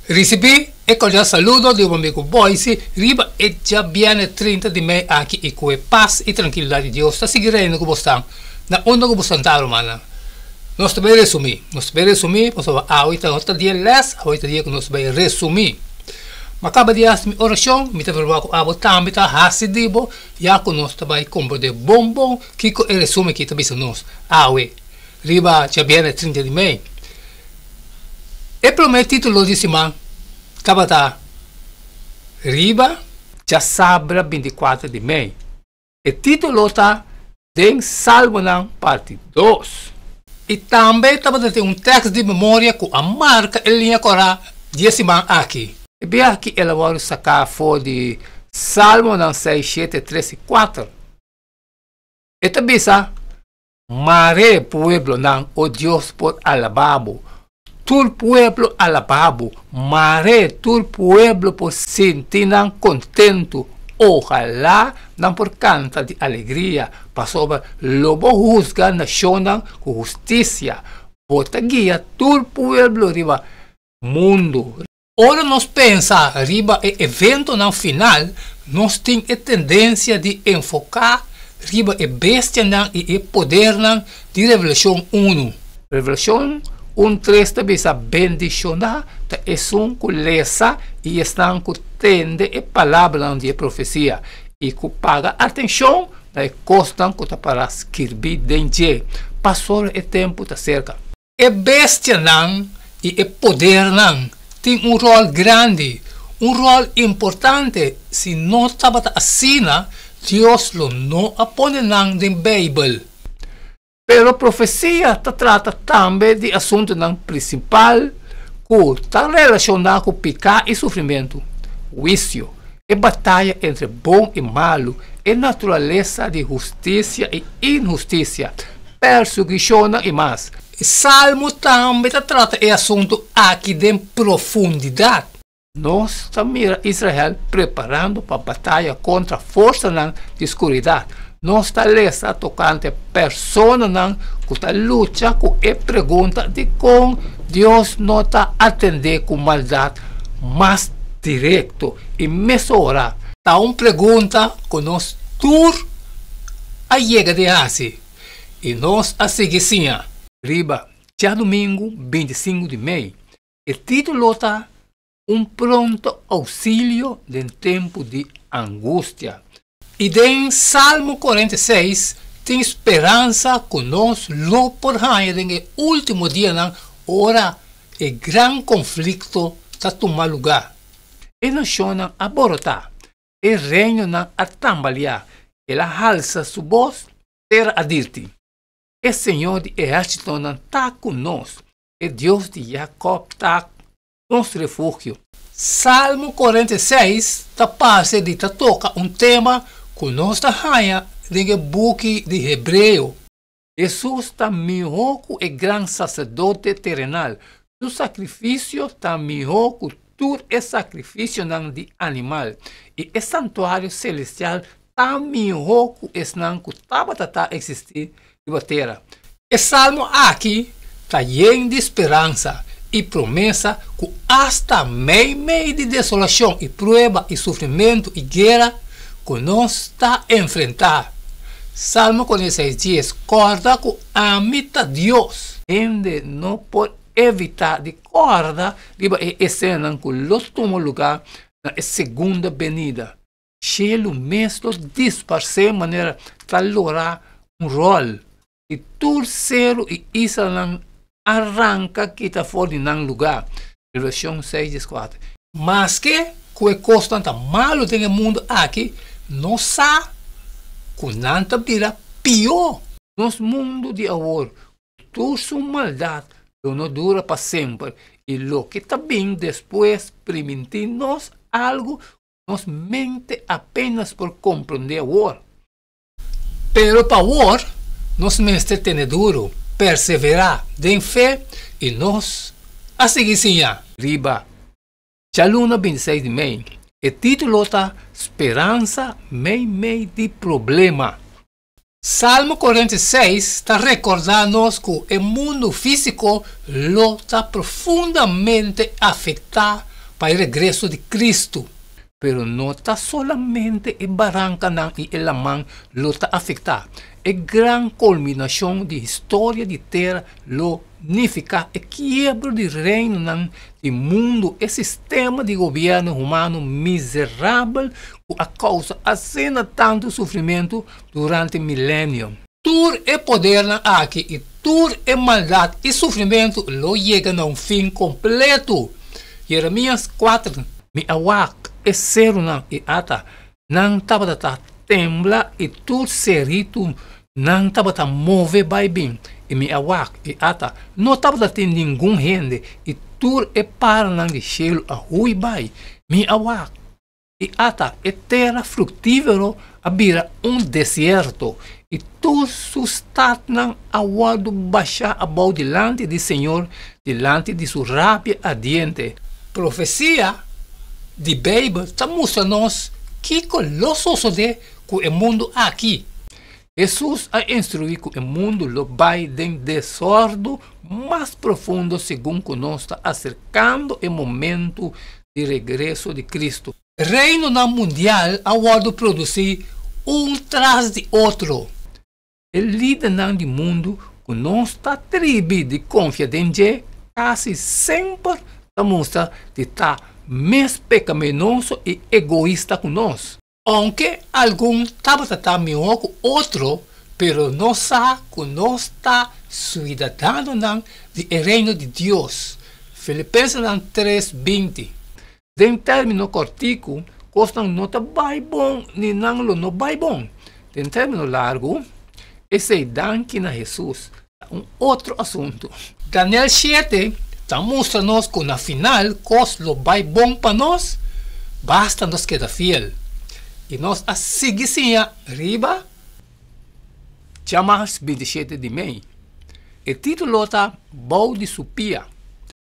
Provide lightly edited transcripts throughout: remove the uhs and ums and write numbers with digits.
Risibí e kordial saludo di bo amigu Boyce riba e djabièrnè 30 di mei aki i ku e pas i trankilidat di Dios ta sigui reina ku bo stan na unda ku bo santá, rumannan. Nos ta bai resumí. Nos ta bai resumí pasobra awe ta no ta dia lès, awe ta dia ku nos ta bai resumí. Mi a kaba di hasi mi orashon, mi ta verwagt ku abo tambe ta hasi di bo, ya ku nos ta bai komprendé bon bon kiko e resumen aki ta bisa nos awe riba djabièrnè 30 di mei. E promé título di siman tabata Riba djasabra 24 di mei. E título ta Den Salmonan parti dos. I tambe tabata tin un tèks di memoria ku a marka e liña kòrá di e siman aki. E bia aki el a wòrdu saká for di Salmonan seis, shete, tres i kuater. E ta bisa, Mare pueblonan, o Dios, por alabá bo. Tur pueblo alabá bo. Mare tur pueblo por sinti nan kontentu. Ohalá nan por kanta di alegria, pasobra lo bo husga nashonnan ku hustisia. Bo ta guia tur pueblo riba mundu. Ora nos pensa riba e eventonan final, nos tin e tendensia di enfoká riba e bestianan i e podernan di Revelashon unu. Revelashon un tres ta bisa, Bendishoná ta esun ku lesa i esnan ku tende e palabranan di e profesia i ku paga atenshon na e kosnan ku ta pará skirbí den dje, pasobra e tempu ta serka. E bestianan i e podernan tin un ròl grandi, un ròl importante, si no tabata asina, Dios lo no a pone nan den Beibel. Pero profesia ta trata tambe di asuntunan prinsipal ku ta relashoná ku piká i sufrimentu, huisio, e bataya entre bon i malu, e naturalesa di hustisia i inhustisia, persiguishonnan i mas. E Salmo tambe ta trata e asuntu aki den profundidat. Nos ta mira Israel preparando pa bataya kontra forsanan di skuridat. Nos ta lesa tokante personanan ku ta lucha ku e pregunta dikon Dios no ta atendé ku maldat mas direkto i mesora. Ta un pregunta ku nos tur a yega di hasi i nos a sigui siña. Riba djadumingu 25 di mei, e título ta Un pronto ousilio den tempu di angustia. I den Salmo 46 tin speransa ku nos lo por haña den e último dianan ora e gran konflikto ta tuma lugá. E nashonnan a borotá, e reinonan a tambaliá, el a halsa su bos, tera a dirti. E Señor di ehérsitonan ta ku nos, e Dios di Jakòb ta nos refugio. Salmo 46 ta parse di ta toka un tema ku nos ta haña den e buki di Hebreo. Hesus ta mihó ku e gran saserdote terenal. Su sakrifisio ta mihó ku tur e sakrifisionan di animal, i e santuario selestial ta mihó ku esnan ku tabata ta eksistí riba tera. E salmo aki ta yen di speransa i promesa ku asta meimei di desolashon i prueba i sufrimentu i guera ku nos ta enfrentá. Salmo 46 dies, Kòrda ku ami ta Dios. Hende no por evitá di kòrda riba e esenanan ku lo tuma lugá na e segunda benida. Shelu mes lo disparsé manera ta lorá un ròl, i tur seru i islanan a ranka kita for di nan lugá. Revelashon seis dieskuater. Maske ku e kosnan ta malu den e mundu aki, nos sa ku nan ta bira pió. Nos mundu di awor, ku tur su maldat, lo no dura pa semper, i loke ta bin despues primintí nos algu Nos mente apenas por comprende awor. Pero pa awor, nos mester tene duro, persevera den fe y nos a sigui siña. Riba djaluna 26 di mei, e titulo ta Speransa meimei di problema. Salmo 46 ta rekordá nos ku e mundu físiko lo ta profundamente afektá. Pa e regreso di Kristu. Pero no ta solamente e barankanan i e laman lo ta afektá. E gran kulminashon di historia di tera lo nifiká e kiebro di reinonan di mundu, e sistema di gobièrnu humano miserabel ku a kousa asina tantu sufrimentu durante milenio. Tur e podernan aki i tur e maldat i sufrimentu lo yega na un fin kompletu. Jeremias 4. Mi a wak e serunan i ata nan tabata ta tembla i tur seritu nan tabata move bai bin, i mi a wak i ata no tabata tin ningun hende i tur e paranan di shelu a hui bai. Mi a wak i ata e tera fruktífero a bira un desierto i tur su statnan a wòrdu bashá abou dilanti di Señor, dilanti di su rabia ardiente. Profesia di Beibel ta mustra nos kiko lo sosodé ku e mundu aki. Hesus a instruí ku e mundu lo bai den desòrdu mas profundo segun ku nos ta aserkando e momentu di regreso di Kristu. Reinonan mundial a wòrdu produsí un tras di otro. E lidernan di mundu ku nos ta tribi di konfia den dje kasi semper ta mustra di ta mes pekaminoso i egoista ku nos. Ounke algun tabata ta mihó ku otro, pero nos sa ku nos ta suidadanonan di e Reino di Dios. Filipensenan 3, 20. Den término kòrtiku, kosnan no ta bai bon ni nan lo no bai bon. Den término largu, esei danki na Hesus ta un otro asuntu. Daniel 7 ta mustra nos ku na final kos lo bai bon pa nos, basta nos keda fiel. I nos a sigui siña riba djamars 27 di mei. E título ta Bou di su pia.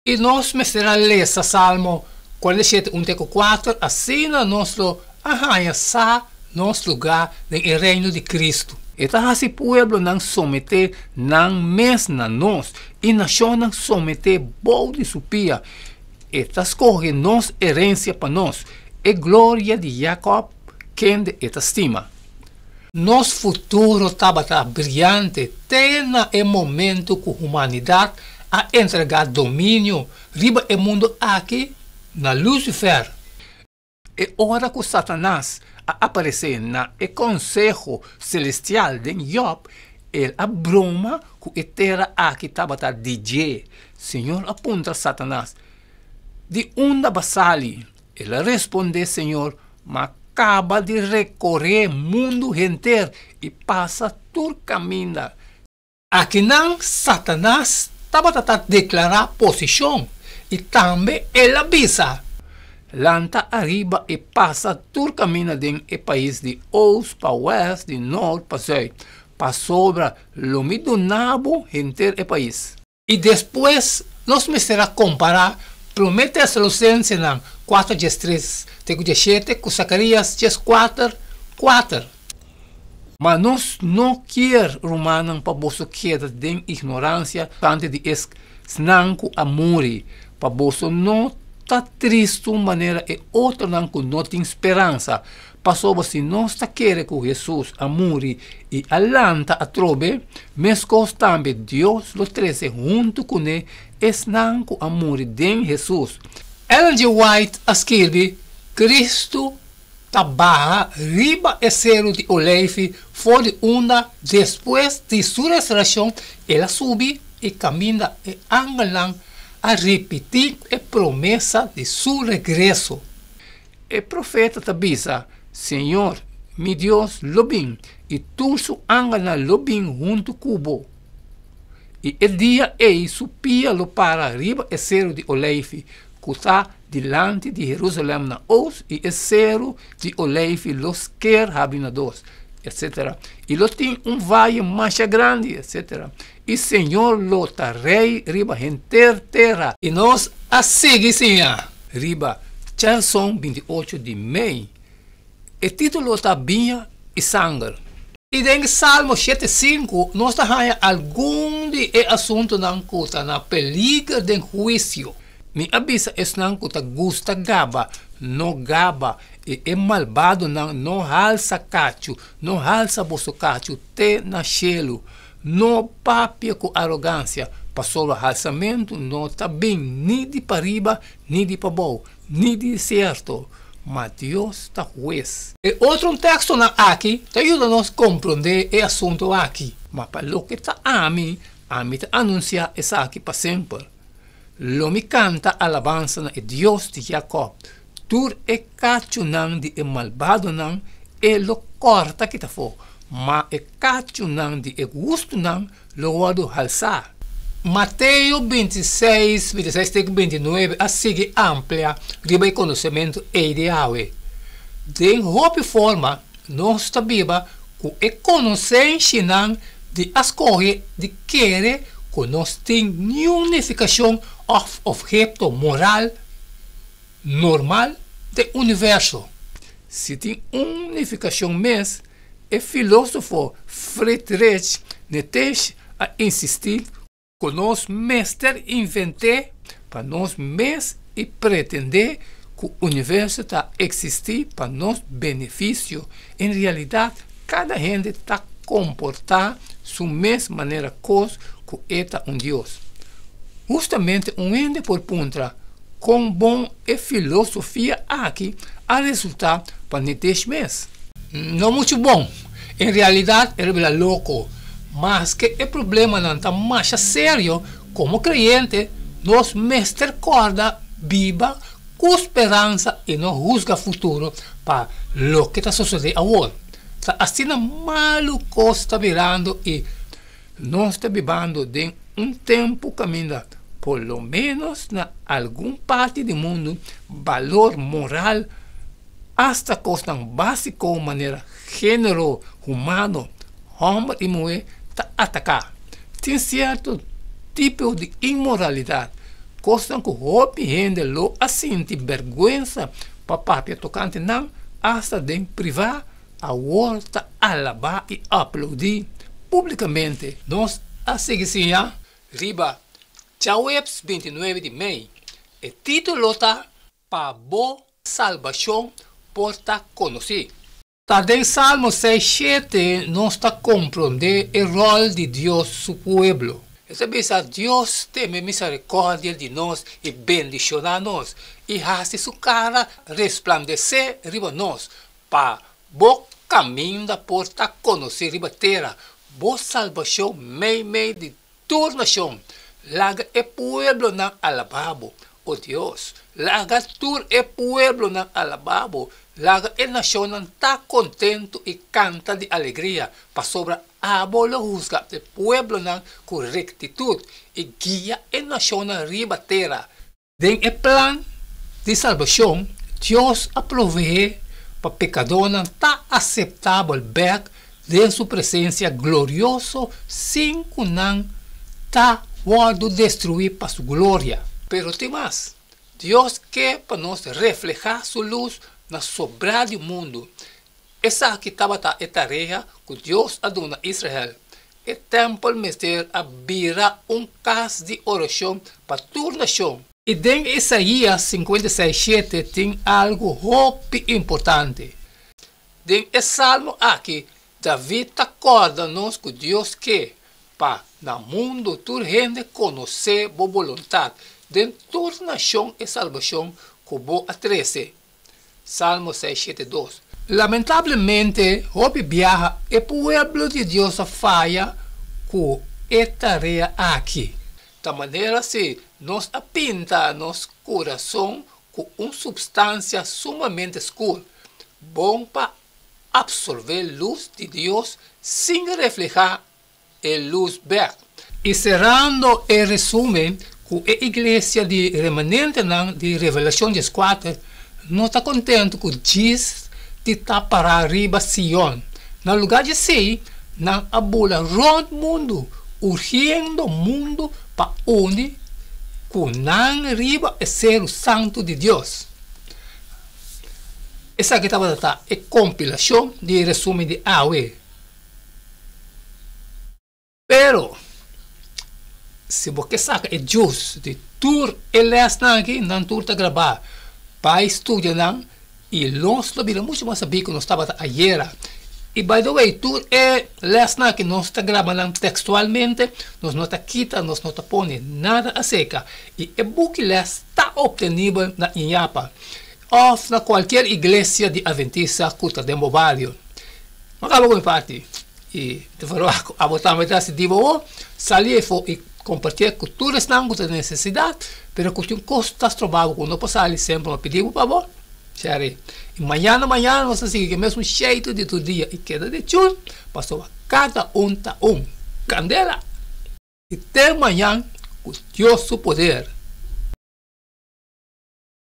I nos mester a lesa Salmo 47, 1 te ku 4, asina nos lo a haña sa nos lugá den e Reino di Kristu. E ta hasi pueblonan someté nan mes na nos, i nashonnan someté bou di su pia. E ta skohe nos herensia pa nos, e gloria di Jakòb, kende e ta stima. Nos futuro tabata briante te na e momento ku humanidat a entregá dominio riba e mundu aki na Lucifer. E ora ku Satanas a aparesé na e konseho selestial den Jòb, el a broma ku e tera aki tabata di dje. Señor a puntra Satanas, Di unda bo a sali? El a respondé, Señor, m'a kaba di rekoré mundu henter i pasa tur kaminda. Akinan Satanas tabata ta deklará posishon i tambe el a bisa, Lanta ariba i pasa tur kaminda den e pais di oost pa wèst, di nòrt pa zùit, pasobra lo mi duna bo henter e pais. I despues nos mester a kompará Promé Tesalosensenan 4 diestres te ku diesshete ku Sakarias 14, kuater. Ma nos no kier, rumannan, pa boso keda den ignoransia tokante di esnan ku a muri, pa boso no ta tristu manera e otronan ku no tin speransa. Pasobra si nos ta kere ku Hesus a muri i a lanta atrobe, meskos tambe Dios lo trese huntu kuné esnan ku a muri den Hesus. Ellen G. White a skirbi, Kristu ta baha riba e Seru di Oleifi for di unda despues di su resurashon el a subi i kaminda e angelnan a ripití e promesa di su regreso. E profeta ta bisa, Señor, mi Dios, lo bin, i tur su angelnan lo bin huntu ku bo. I e dia ei su pia lo para riba e seru di Oleifi, ku ta dilanti di Herusalèm na oost, i e seru di Oleifi lo sker habri na dos, etsetera. I lo tin un vaye masha grandi, etsetera. I Señor lo ta rei riba henter tera. I nos a sigui siña riba Djason 28 di mei. E título ta Biña i Sanger. I den Salmo 7:5 nos ta haña algun di e asuntunan ku ta na peliger den huisio. Mi a bisa esnan ku ta gusta gaba, no gaba, i e malbadonan, no halsa kachu, no halsa boso kachu te na shelu. No papia ku arogansia, pasobra halsamentu no ta bin ni di pariba ni di pabou, ni di desierto, ma Dios ta hues. E otro tekstonan aki ta yuda nos komprondé e asuntu aki. Ma pa loke ta ami, ami ta anunsiá esaki pa semper. Lo mi kanta alabansa na e Dios di Jakòb. Tur e kachunan di e malbadonan e lo kòrta kita afó, ma e kachunan di e hustunan lo wòrdu halsá. Mateo 26, 26 te ku 29 a sigui amplia riba e konosementu ei di awe. Den hopi forma nos ta biba ku e konosenshinan di a skohe di kere ku nos tin niun nifikashon òf opheto moral normal den universo. Si tin un nifikashon mes, e filósofo Friedrich Nietzsche a insistí ku nos mester invent'é pa nos mes i pretendé ku universo ta eksistí pa nos benefisio. En realidat, kada hende ta komportá su mes manera kos ku e ta un dios. Hustamente un hende por puntra kon bon e filosofia aki a resultá pa Nitesh mes. No muchu bon. En realidat e rebela loko. Maske e problemanan ta masha serio, komo kreyente nos mester kòrda biba ku speransa i no husga futuro pa loke ta sosodé awor. Ta asina malu kos ta birando i nos ta bibando den un tempu kaminda, por lo ménos na algun parti di mundu, balor moral, asta kosnan básiko manera género humano, hòmber i muhé, ta ataká. Tin sierto tipo di inmoralidat, kosnan ku hopi hende lo a sinti bèrgwensa pa papia tokante nan, asta den privá, awor ta alabá i aplaudí públikamente. Nos a sigui siña riba djaweps 29 di mei. E título ta Pa bo salbashon por ta konosí. Ta den Salmo seis shete nos ta komprondé e ròl di Dios su pueblo. E ta bisa, Dios teme misericordia di nos i bendishoná nos, i hasi su kara resplandesé riba nos, pa bo kaminda por ta konosí riba tera, bo salbashon meimei di tur nashon. Laga e pueblonan alabá bo, o Dios, laga tur e pueblonan alabá bo, laga e nashonnan ta kontentu i kanta di alegria, pasobra abo lo husga e pueblonan ku rektitut i guia e nashonnan riba tera. Den e plan di salbashon, Dios a proveé pa pekadónan ta aseptabel bèk den su presensia glorioso sin ku nan ta wòrdu destruí pa su gloria. Pero tin mas. Dios ke pa nos reflehá su lus na sobrá di mundu. Esaki tabata e tarea ku Dios a duna Israel. E tèmpel mester a bira un kas di orashon pa tur nashon. I den Isaías 56, 7 tin algu hopi importante. Den e salmo aki, David ta kòrda nos ku Dios ke pa na mundu tur hende konosé bo boluntat, den tur nashon e salbashon ku bo a trese. Salmo 6, 7, 2. Lamentablemente, hopi biaha e pueblo di Dios a faya ku e tarea aki. Ta manera si nos a pinta nos kurason ku un supstansia sumamente skur, bon pa apsorbé lus di Dios sin reflehá e lus bèk. I serando e resumen ku e iglesia di remanentenan di Revelashon 14 no ta kontentu ku djis di ta pará riba Sion. Na lugá di esei, nan a bula rònt mundu, urgiendo mundu pa uni ku nan riba e seru santu di Dios. Esaki tabata ta e kompilashon di e resumen di awe. Pero, Si bo ke saka e juice di tur e lèsnan aki, nan tur ta grabá. Bai studia nan i nos lo bira muchu mas sabí ku nos tabata ayera. I by the way, tur e lèsnan aki nos ta graba nan tekstualmente, nos no ta kita, nos no ta pone nada aseka. I e buki lès ta optenibel na Iñapa òf na kualkier iglesia di Adventista ku ta den bo bario. M'a kaba ku mi parti. I ta verwagt ku abo tambe ta hasi di bo bo sali efo i kompartié ku tur esnan ku ta den nesesidat, pero ku tin kos ta stroba bo ku no por sali semper no pidi bo pa bo share. I mañana mañana nos ta sigui ku e mesun sheitu di tur dia i keda di chun pasobra kada un ta un kandela. I te mañan ku Dios su poder.